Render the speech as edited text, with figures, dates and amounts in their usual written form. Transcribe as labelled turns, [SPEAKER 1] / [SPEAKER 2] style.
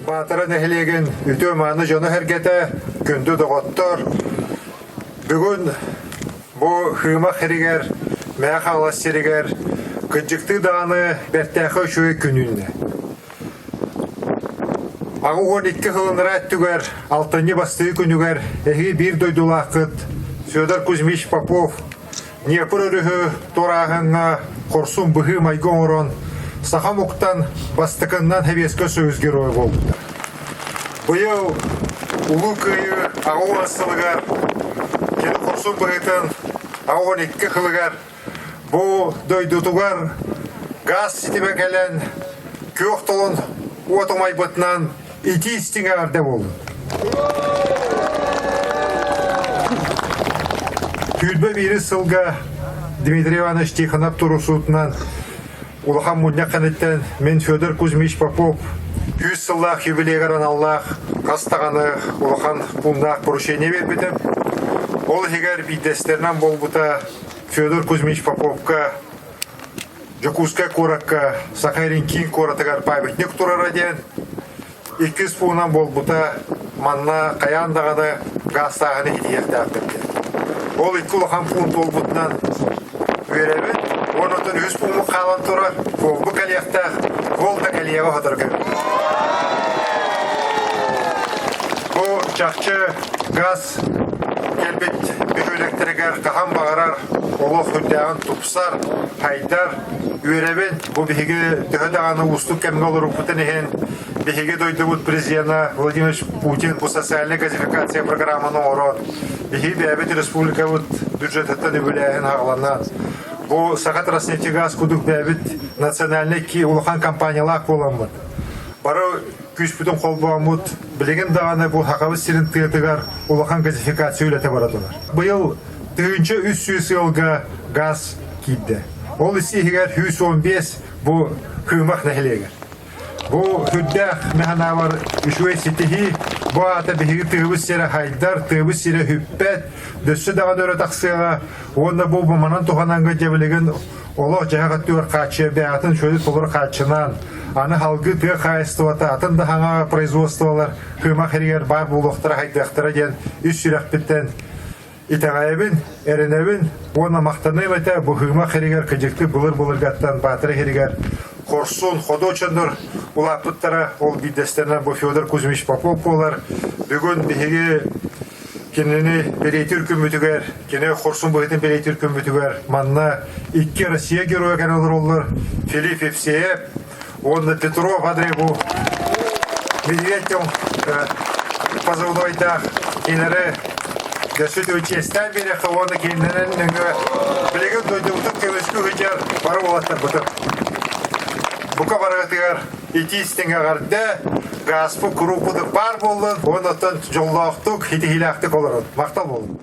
[SPEAKER 1] Баатара нэһилиэгин үтүө-мааны дьоно-сэргэтэ, күндү доҕоттор, бүгүн бу Хыымах сиригэр, Мэҥэ Хаҥалас сиригэр кырдьыктыы даҕаны бэртээхэй үчүгэй күн үүннэ. 82 сылынара өттүгэр алтынньы бастакы күнүгэр эһиги биир дойдулааххыт Федор Кузьмич Попов Днепр өрүһү туорааһыҥҥа хорсун быһыы-майгы оҥорон, саха омуктан бастакыннан Сэбиэскэй Союз геройа буолбута. Быйыл Улуу Кыайыы 80 сылыгар кини хорсун быһыытын 82 сылыгар бу дойдутугар газ ситимэ кэлэн күөх толон уот умайбытынан итии истиҥ эҕэрдэ буоллун. Сүүрбэ биирис сылга Дмитрий Иванович Тихонов турусуутунан улахан мунньах кэнниттэн мин Федор Кузьмич Попов 100 сыллаах юбилейгар аналлаах хас даҕаны улахан пууннаах поручение биэрбитим. Ол иһигэр биирдэстэринэн буолбута Федор Кузьмич Поповка Дьокуускай куоракка Саха Сирин киин куоратыгар памятник турара диэн иккис пуунан буолбута манна хайаан даҕаны гаастааһыны итийиэхтээхпит диэн. Ол икки улахан пуун туолбутунан үөрэбин уонна оттон үһүс пууммут хаалан турар, буолбу кэлиэхтээх, гол да кэлиэҕэ сотору кэм. Бу чахчы газ кэлбит бөһүөлэктэригэр хаһан баҕарар олох үрдээҕин тупсар, хайдар, үөрэбин. Бу биһиги төһө даҕаны уустук кэмҥэ олоруппутун иһин биһиги дойдубут президена Владимир Путин бу социальнай газификация программаны оҥорон, биһиги бэйэбит республикабыт бюджетыттан үбүлээһин аҕаланан, бу Сахатранснефтегаз курдук бэйэбит национальнай улахан компаниялаах буоламмыт, бары күүспүтүн холбооммут, билигин даҕаны бу Сахабыт сирин тыатыгар улахан газификация үлэтэ бара турар. Быйыл 1300 ыалга газ киирдэ. Ол иһигэр 115 бу Кыымах нэһилиэгэр. Бу сүрдээх механаабар үчүгэй ситиһии, бу аата биһиги тыабыт сирэ хайдар, тыабыт сирэ хүппэт, дөссө даҕаны өрө тахсыаҕа уонна бу манан туһананга дьэ билигин олох-дьаһах өттүгэр хааччыйа бэйэҕитин үчүгэйдик толору хааччынан, аны халгыы тыа хаһаайыстыбата атын да хаҥа производстволар кыымах иһигэр баар буолуохтара хайдыахтара диэн ис сүрэхпиттэн итэҕэйэбин, эрэнэбин уонна махтаныам этэ бу Кыымах иһигэр кыдьыктыы былыр-былыргаттан Баатара иһигэр хорсун, ходуо дьоннор улааппыттара, ол биирдэстэринэн бу Федор Кузьмич Попов буолар. Бүгүн биһиги кинини бэлиэтиир күммүтүгэр, кини хорсун быһыытын бэлиэтиир күммүтүгэр манна икки Россия геройа кэлэн олороллор Филипп Евсеев уонна Петров Андрей бу Медведь позывнойдаах кинилэри өссө чиэстээн биэриэххэ уонна кинилэрин нөҥүө билигин дойдубутун көмүскүү сылдьар бары уолаттарбытын бука барыгытыгар итии истиҥ эҕэрдэ гааспыт куруук кудук баар буоллун уонна оттон дьоллоохтук, итиһиилээхтик олорун. Махтал буолун.